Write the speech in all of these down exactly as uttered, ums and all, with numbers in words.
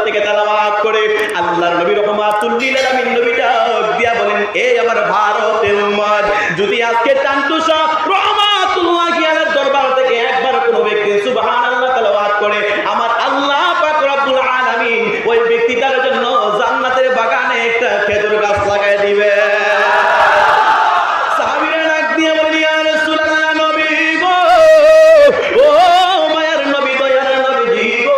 থেকে তেলাওয়াত করে। আল্লাহর নবী রহমাতুল লিল আলামিন নবী ডাক দিয়া বলেন, "এই আমার ভারতের উম্মত, যদি আজকে টান্টু শাহ রহমাতুল্লাহি আলাইহির দরবার থেকে একবার কোনো ব্যক্তি সুবহানাল্লাহ তেলাওয়াত করে, আমার আল্লাহ পাক রব্বুল আলামিন ওই ব্যক্তিটার জন্য জান্নাতের বাগানে একটা খেজুর গাছ লাগাই দিবে।" সাহাবীরা ডাক দিয়া বলেন, "ইয়া রাসূলুল্লাহ, নবী গো, ও মায়ার নবী, দয়ার নবীজি গো,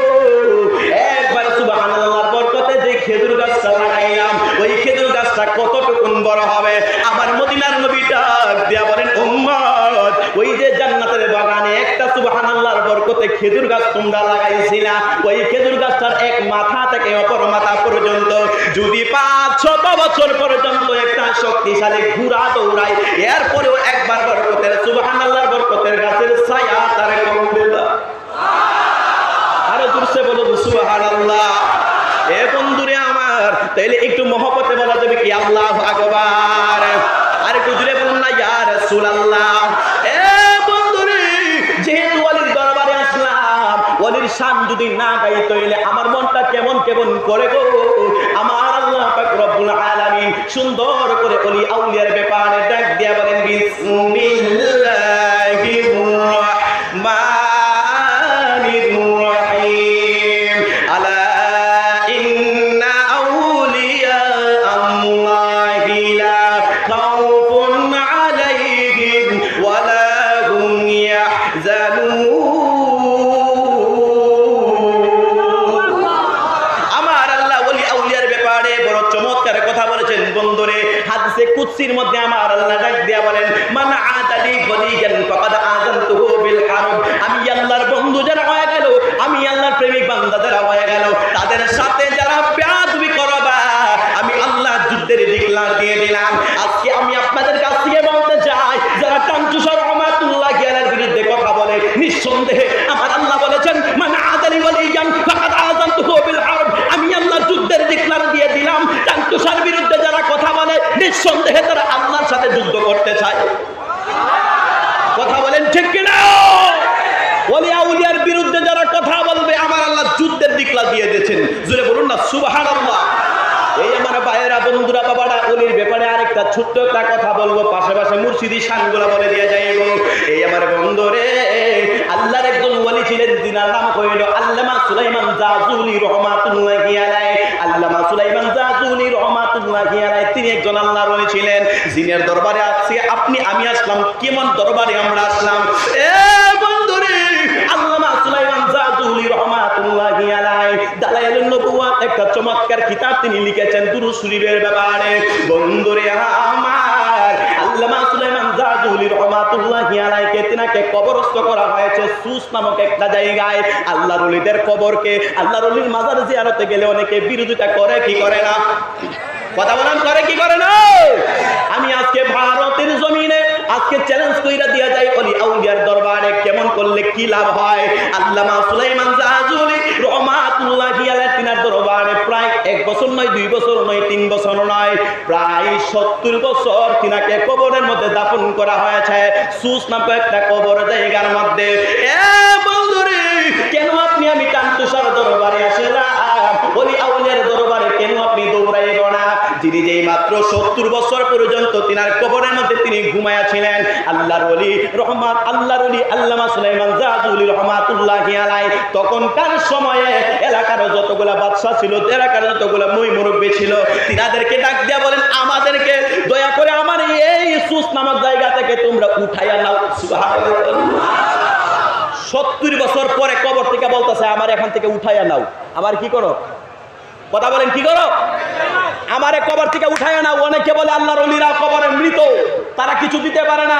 একবার সুবহানাল্লাহর বরকতে যে খেজুর গাছটা লাগাইলাম, ওই খেজুর গাছটা কতটুকুন বড় হবে?" আমার মদিনার নবী ডাক দিয়া বলেন, "উম্মত, ওই যে জান্নাতের বাগানে একটা সুবহানাল্লাহর বরকতে খেজুর গাছ তোমরা লাগাইছিলা, ওই খেজুর গাছটার এক মাথা থেকে অপর মাথা পর্যন্ত যদি পাঁচ শত বছর পর্যন্ত একটা শক্তিশালী ঘোড়া দৌড়ায়, এরপরেও একবার বরকতের, সুবহানাল্লাহর বরকতের গাছের ছায়া তার কমবে না।" আরো জোরসে বলুন, সুবহানাল্লাহ। এ বন্ধুরে আমার, তাইলে একটু মহব্বতে বলা যাবে কি, "আল্লাহু আকবার"? আর একটু জোরে বলুন না, "ইয়া রাসূলুল্লাহ।" এ বন্ধুরে, যেহেতু ওলির দরবারে আসলাম, ওলির শান যদি না গাই, তাইলে আমার মনটা কেমন কেমন করে গো। আমার আল্লাহ পাক রব্বুল আলামিন সুন্দর করে ওলি আউলিয়ার ব্যাপারে ডাক দিয়া বলেন, "বিসমিল্লাহির রহমানির রহিম। আলা ইন্না আউলিয়া আল্লাহি লা খাউফুন আলাইহিম ওয়া লা হুম ইয়াহজানুন।" আমার আল্লাহ ওলি আউলিয়ার ব্যাপারে বড় চমৎকার কথা বলেছেন বন্ধুরে। হাদিসে কুদসির মধ্যে আমার আল্লাহ ডাক দিয়া বলেন, "মান আদালি ওয়ালিয়ান ফাকাদ আযানতুহু বিল হারব।" আমি আল্লাহর বন্ধু যারা হয়ে গেল, আমি আল্লাহর প্রেমিক বান্দা যারা হয়ে গেল, তাদের সাথে যারা বেয়াদবি করবা, আমি আল্লাহ যুদ্ধের ডিক্লার দিয়ে দিলাম। আজকে আমি আপনাদের কাছ থেকে বলতে চাই, যারা টান্টু শাহ রহমাতুল্লাহি আলাইহির বিরুদ্ধে কথা বলে, নিঃসন্দেহে আমার আল্লাহ বলেছেন, "মান আদালি ওয়ালিয়ান ফাকাদ আযানতুহু বিল হারব।" আমি আল্লাহ যুদ্ধের ডিক্লার দিয়ে দিলাম। টান্টু শাহর বিরুদ্ধে যারা কথা বলে, নিঃসন্দেহে তারা আল্লাহর সাথে যুদ্ধ করতে চায়। কথা বলেন ঠিক কিনা? ওলি আউলিয়ার বিরুদ্ধে যারা কথা বলবে, আমার আল্লাহ যুদ্ধের ডিক্লার দিয়ে দিয়েছেন। জোরে বলুন না, সুবহানাল্লাহ। এই আমার ভাইয়েরা, বন্ধুরা, বাবারা, ওলির ব্যাপারে আরেকটা ছোট্ট একটা কথা বলবো, পাশাপাশি মুর্শিদি শানগুলা বলে দিয়া যাইবো। এই আমার বন্ধুরে, আল্লাহর একজন ওলি ছিলেন, যিনার নাম হইল আল্লামা সুলাইমান জাজুলি রহমাতুল্লাহি আলাইহি। আল্লামা সুলাইমান জাজুলি রহমাতুল্লাহি আলাইহি, তিনি একজন আল্লাহর ওলি ছিলেন, যিনার দরবারে আজকে আপনি আমি আসলাম। কেমন দরবারে আমরা আসলাম? এ বন্ধুরে, আল্লামা সুলাইমান জাজুলি রহমাতুল্লাহি আলাইহি দালাইলুন নবুওয়াত একটা চমৎকার কিতাব তিনি লিখেছেন দুরূদ শরীফের ব্যাপারে। বন্ধুরে আমার, আল্লামা সুলাইমান জাজুলি রহমাতুল্লাহি আলাইহিকে, তিনাকে কবরস্থ করা হয়েছে সুস নামক একটা জায়গায়। আল্লাহর ওলিদের কবরকে, আল্লাহর ওলির মাজার জিয়ারতে গেলে অনেকে বিরোধিতা করে কি করে না? কথা বলেন, করে কি করে না? আমি আজকে ভারতের জমিনে আজকে চ্যালেঞ্জ কইরা দিয়া যাই, ওলি আউলিয়ার দরবারে কেমন করলে কি লাভ হয়? আল্লামা সুলাইমান জাজুলি রহমাতুল্লাহি আলাইহি তিনার দরবারে প্রায় এক বছর নয়, দুই বছর নয়, তিন বছর নয়, প্রায় সত্তর বছর তিনাকে কবরের মধ্যে দাফন করা হয়েছে। সুস নামক একটা কবর জায়গার মধ্যে। এ বন্ধুরে, কেন আপনি আমি টান্টু শাহর দরবারে আসে না? ওলি আউলিয়ার দরবারে কেন আপনি দৌড়াইব না? যিনি যেই মাত্র সত্তর বছর পর্যন্ত তিনার কবরের মধ্যে তিনি ঘুমায়া ছিলেন, আল্লাহর ওলি রহমান, আল্লাহর ওলি আল্লামা সুলাইমান জাজুলি রহমাতুল্লাহি আলাইহি, তখনকার সময়ে এলাকার যতগুলা বাদশা ছিল, এলাকার যতগুলা মুই মুরব্বী ছিল, তিনাদেরকে ডাক দিয়া বলেন, "আমাদেরকে দয়া করে আমার এই সুস নামক জায়গা থেকে তোমরা উঠাইয়া নাও।" সুবহানাল্লাহ। সত্তর বছর পরে কবর থেকে বলতেছে, "আমার এখান থেকে উঠাইয়া নাও।" আমার কি করো? কথা বলেন, কি করো? আমারে কবর থেকে উঠাইয়া নাও। অনেকে বলে আল্লাহর ওলিরা কবরে মৃত, তারা কিছু দিতে পারে না।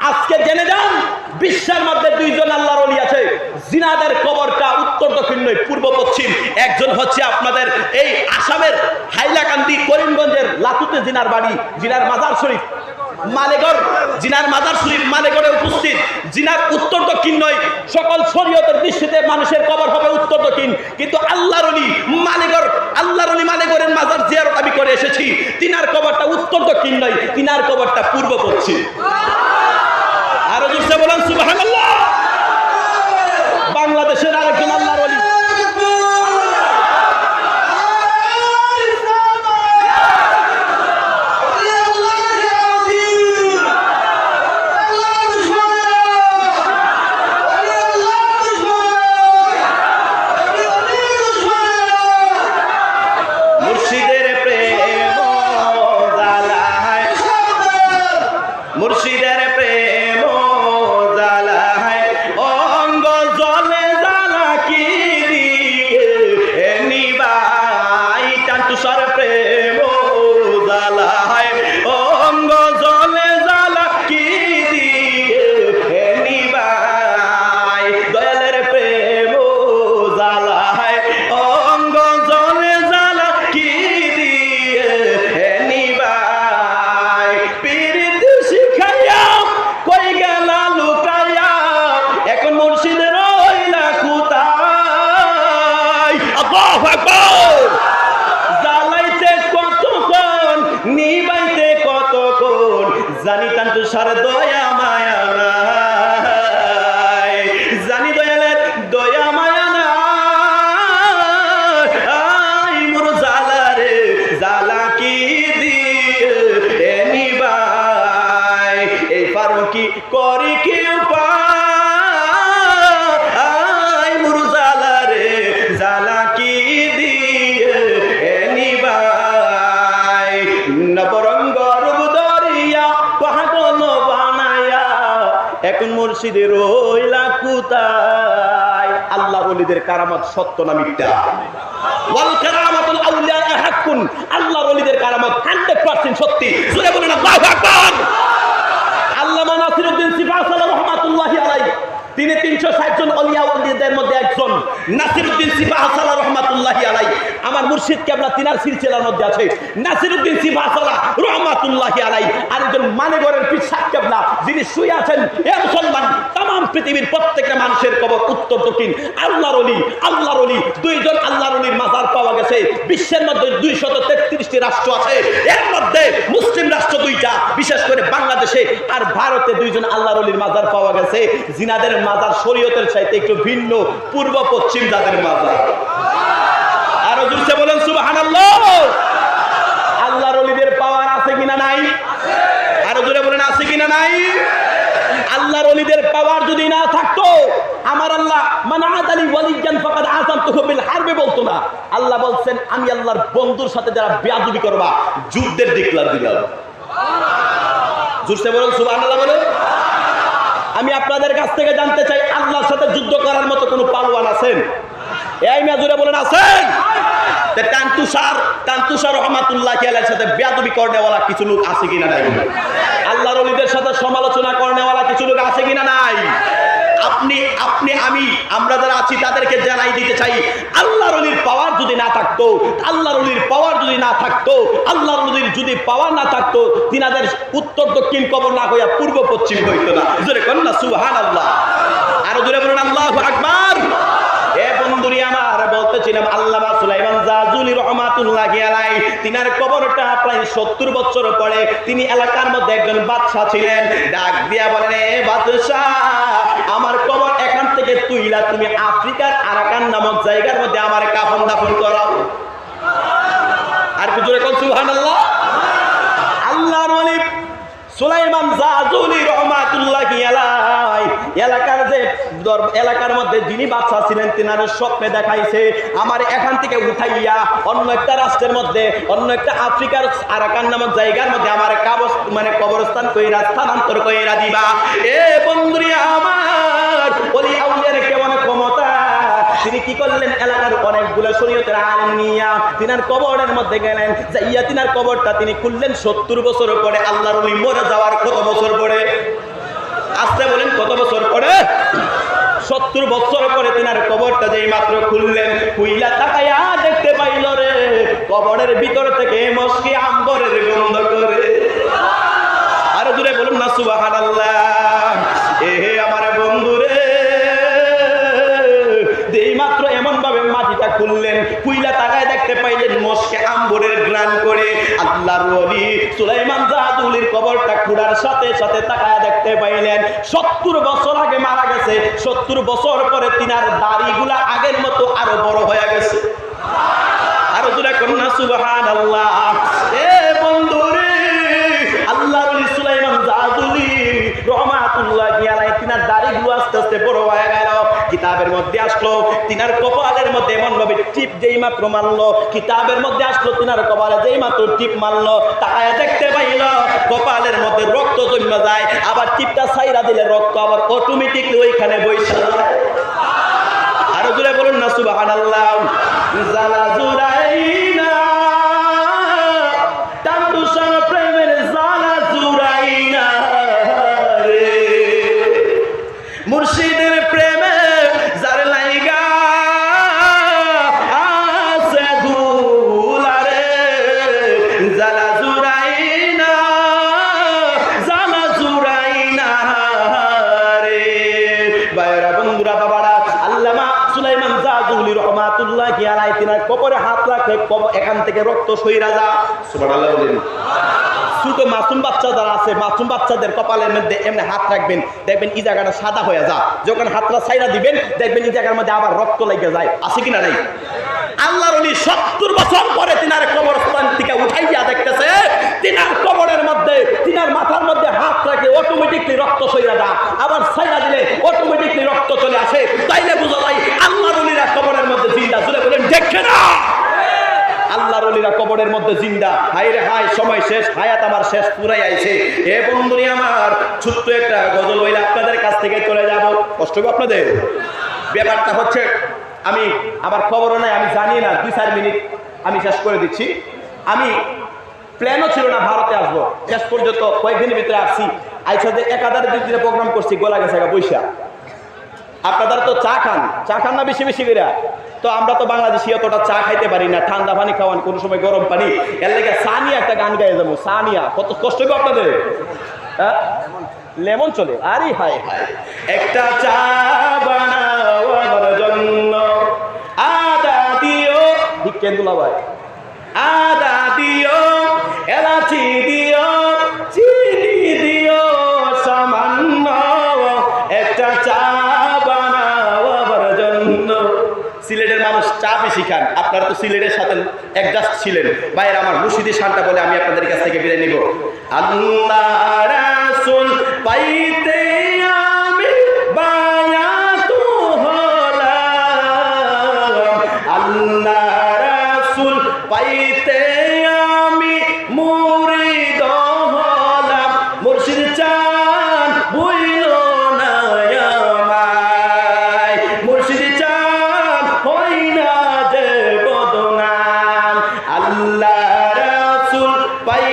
আজকে জেনে যান, বিশ্বের মধ্যে দুইজন আল্লাহর ওলি আছে, যিনাদের কবরটা উত্তর দক্ষিণ নয়, পূর্ব পশ্চিম। একজন হচ্ছে আপনাদের এই আসামের হাইলাকান্দি, করিমগঞ্জের লাতুতে যিনার বাড়ি, যিনার মাজার শরীফ মালেগড়, যিনার মাজার শরীফ মালেগড়ে উপস্থিত, যিনার উত্তর দক্ষিণ নয়। সকল শরীয়তের দৃষ্টিতে মানুষের কবর হবে উত্তর দক্ষিণ, কিন্তু আল্লাহর ওলি মালেগড়, আল্লাহর ওলি মালেগড়ের মাজার জিয়ারত আমি করে এসেছি, তিনার কবরটা উত্তর দক্ষিণ নয়, তিনার কবরটা পূর্ব পশ্চিম। আরো জোরসে বলেন সুবহানাল্লাহ। বাংলাদেশের আরেকজন আল্লাহর ওলি, আল্লাহু আকবার। জ্বালাইতে কতক্ষণ, নিবাইতে কতক্ষণ, জানি তান তুষার দয়া মায়া নাই, জানি দয়ালের দয়া মায়া নাই। আই মোর জ্বালা রে, জ্বালা কি দিয়ে নিবাই? এই ফারুকি করি কি উপায়? আই মোর জ্বালা রে, জ্বালা কি দিয়ে নিবাই? নবরঙ্গ রূপ ধরিয়া পাগল বানায়া এখন মুর্শিদ রইলা কোথায়? আল্লাহর ওলিদের কারামত সত্য না মিথ্যা? ওয়াল কারামাতুল আউলিয়া হাক্কুন, আল্লাহর ওলিদের কারামত হান্ড্রেড পার্সেন্ট সত্যি। জোরে বলেন আল্লাহু আকবার। আল্লামা নাসিরউদ্দিন সিপাহসালার রহমাতুল্লাহি আলাইহি, তিনি তিনশো ষাট জন অলিয়া ওলিদের মধ্যে একজন। নাসিরউদ্দিন সিপাহসালার রহমাতুল্লাহি আলাইহি, আমার মুর্শিদ কেবলা তিনার সিলসিলার মধ্যে আছে। নাসিরউদ্দিন সিপাহসালা রহমাতুল্লাহি আলাইহি, আর একজন মানেগড়ের পীর সাহেব কেবলা, যিনি শুয়ে আছেন। এ মুসলমান, তামাম পৃথিবীর প্রত্যেকটা মানুষের কবর উত্তর দক্ষিণ। আল্লাহর ওলি, আল্লাহর ওলি, দুইজন আল্লাহর ওলির মাজার পাওয়া গেছে। বিশ্বের মধ্যে দুইশত তেত্রিশটি রাষ্ট্র আছে, এর মধ্যে মুসলিম রাষ্ট্র দুইটা, বিশেষ করে বাংলাদেশে আর ভারতে দুইজন আল্লাহর ওলির মাজার পাওয়া গেছে, যিনাদের মাজার শরীয়তের চাইতে একটু ভিন্ন, পূর্ব পশ্চিম যাদের মাজার। আরো জোরসে বলেন সুবহানাল্লাহ। আল্লাহর ওলিদের পাওয়ার আছে কিনা নাই? আরো জোরে বলেন, আছে কিনা নাই? আল্লাহর ওলিদের পাওয়ার যদি না থাকতো, আমার আল্লাহ "মান আদালি ওয়ালিয়ান ফাকাদ আযানতুহু বিল হারবি" বলতো না। আল্লাহ বলছেন, "আমি আল্লাহর বন্ধুর সাথে যারা বেয়াদবি করবা, যুদ্ধের ডিক্লার দিলাম।" জোরসে বলেন সুবহানাল্লাহ বলে। আমি আপনাদের কাছ থেকে জানতে চাই, আল্লাহর সাথে যুদ্ধ করার মতো কোনো পালোয়ান আছেন? এই মিয়া জোরে বলেন, আছেন? তে তান তুষার, তান তুষার রহমাতুল্লাহি আলাইহির সাথে বেয়াদবি করনেওয়ালা কিছু লোক আছে কিনা নাই? আল্লাহর ওলিদের সাথে সমালোচনা করনেওয়ালা কিছু লোক আছে কিনা নাই? আপনি, আপনি, আমি, আমরা যারা আছি তাদেরকে জানাই দিতে চাই, আল্লাহর ওলির পাওয়ার যদি না থাকতো, আল্লাহর ওলির পাওয়ার যদি না থাকতো, আল্লাহর ওলির যদি পাওয়ার না থাকতো, তিনাদের উত্তর দক্ষিণ কবর না হইয়া পূর্ব পশ্চিম হইতো না। জোরে কন না সুবহানাল্লাহ। আরো জোরে বলুন আল্লাহু আকবার। এ বন্ধুরে আমার, বলতেছিলাম আল্লামা সুলাইমান জাজুলি রহমাতুল্লাহি আলাইহি, তিনার কবরটা প্রায় সত্তর বছর পরে, তিনি এলাকার মধ্যে একজন বাদশা ছিলেন, ডাক দিয়া বলেন, "এ বাদশা, আমার কবর এখান থেকে তুইলা তুমি আফ্রিকার আরাকান নামক জায়গার মধ্যে আমার কাফন দাফন করাও।" আর একটু জোরে কন সুবহানাল্লাহ। আল্লাহর ওলি সুলাইমান জাজুলি রহমাতুল্লাহি আলাই এলাকার যে দর-, এলাকার মধ্যে যিনি বাদশা ছিলেন, তিনার স্বপ্নে দেখাইছে, "আমার এখান থেকে উঠাইয়া অন্য একটা রাষ্ট্রের মধ্যে, অন্য একটা আফ্রিকার আরাকান নামক জায়গার মধ্যে আমার কাবস-, মানে কবরস্থান কইরা, স্থানান্তর কইরা দিবা।" এ বন্ধুরে আমার, ওলি আউলিয়ার কেমন ক্ষমতা! তিনি কি করলেন? এলাকার অনেকগুলো শরীয়তের আলেম নিয়া তিনার কবরের মধ্যে গেলেন, যাইয়া তিনার কবরটা তিনি খুললেন। সত্তর বছর পরে, আল্লাহর ওলি মরে যাওয়ার কত বছর পরে? আস্তে বলেন, কত বছর পরে? সত্তর বছর পরে তিনার কবরটা যেই মাত্র খুললেন, খুইলা তাকাইয়া দেখতে পাইল রে, কবরের ভিতর থেকে মশকে আম্বরের গন্ধ করে। আরো জোরে বলুন না সুবহানাল্লাহ। এ হে আমার বন্ধু রে, যেই মাত্র এমন ভাবে মাটিটা খুললেন, খুইলা তাকায় দেখতে পাইলেন মশকে আম্বরের ঘ্রাণ করে। আল্লাহর ওলি সুলাইমান জাহাজুলির কবরটা খুঁড়ার সাথে সাথে তাকায় দেখতে পাইলেন সত্তর বছর আগে মারা গেছে, সত্তর বছর পরে তিনার দাড়িগুলা আগের মতো আরো বড় হয়ে গেছে। আরো জোরে কন না সুবহানাল্লাহ। এ বন্ধু রে, আল্লাহর ওলি সুলাইমান জাহাজুলি রহমাতুল্লাহি আলাইহি তিনার দাড়িগুলো আস্তে আস্তে বড় হয়ে গেল। কিতাবের মধ্যে আসলো, তিনার কপালের মধ্যে এমন ভাবে টিপ যেই মাত্র মারলো, কিতাবের মধ্যে আসলো, তিনার কপালে যেই মাত্র টিপ মারলো, তাকায় দেখতে পাইল কপালের মধ্যে রক্ত জমে যায়, আবার টিপটা ছাইড়া দিলে রক্ত আবার অটোমেটিকলি ওইখানে বইসা যায়। আরো জোরে বলুন না সুবহানাল্লাহ। জ্বালা জুড়াই না, তান তুষার প্রেমের জ্বালা জুড়াই না রে। মুর্শিদের প্রেমে যার লাইগা আছে দুলারে, জ্বালা জুড়াই না, জ্বালা জুড়াই না রে। ভাইরা, বন্ধুরা, বাবারা, আল্লামা সুলাইমান জাহাজুলি রহমাতুল্লাহি তাই তিনার কবরে হাত রাখলে কব-, এখান থেকে রক্ত সইরা যা। সুবহানাল্লাহ বলেন। ছোট মাসুম বাচ্চা যারা আছে, মাসুম বাচ্চাদের কপালের মধ্যে এমনি হাত রাখবেন, দেখবেন এই জায়গাটা সাদা হয়ে যা। যখন হাতটা ছাইড়া দিবেন, দেখবেন এই জায়গার মধ্যে আবার রক্ত লেগে যায়। আছে কি না নাই? আল্লাহর ওলি সত্তর বছর পরে তিনার কবরস্থান থেকে উঠাইয়া দেখতেছে, তিনার কবরের মধ্যে, তিনার মাথার মধ্যে হাত রাখলে অটোমেটিকলি রক্ত সইরা যা, আবার ছাইড়া দিলে অটোমেটিকলি রক্ত চলে আসে। তাইলে বুঝা যায় আল্লাহর ওলিরা কবরের মধ্যে জিন্দা। জোরে বলেন, ঠিক না? আল্লাহর ওলিরা কবরের মধ্যে জিন্দা। হায় রে হায়, সময় শেষ, হায়াত আমার শেষ, পুরাই আইছে। এ বন্ধুরে আমার, ছোট্ট একটা গজল বইলা আপনাদের কাছ থেকে চলে যাব। কষ্ট হবে আপনাদের? ব্যাপারটা হচ্ছে, আমি, আমার খবরও নাই, আমি জানি না, দুই চার মিনিট আমি শেষ করে দিচ্ছি। আমি প্ল্যানও ছিল না ভারতে আসবো, শেষ পর্যন্ত কয়েকদিনের ভিতরে আসছি। আইসা যে একাধারে দুই দিনে প্রোগ্রাম করছি, গলা গেছে গা বইসা। আপনারা তো চা খান, চা খান না বেশি বেশি করে? তো আমরা তো বাংলাদেশি অতটা চা খাইতে পারি না, ঠান্ডা পানি খাওয়ান, কোনো সময় গরম পানি। এর লেগে সানিয়া একটা গান গাইয়া যাবো, সানিয়া। কত কষ্ট হবে আপনাদের? হ্যাঁ, লেমন চলে। আরে হায় হায়, একটা চা বানাও আমার জন্য, আদা দিও। ঠিক কেন দুলা ভাই? আদা দিও, এলাচি দিও, চিনি দিও সামান্য, একটা চা বানাও আমার জন্য। সিলেটের মানুষ চা বেশি খান, আপনারা তো সিলেটের সাথে অ্যাডজাস্ট ছিলেন। ভাইয়ের আমার, মুর্শিদি শানটা বলে আমি আপনাদের কাছ থেকে বিদায় নিব। আল্লাহ রাসূল পাইতে আমি বায়াত হলাম, আল্লাহ রাসূল পাইতে আমি মুরিদ হলাম। মুর্শিদ চান ভুইলো না আমায়, মুর্শিদ চান হই না যে বদনাম। আল্লাহ রাসূল পাই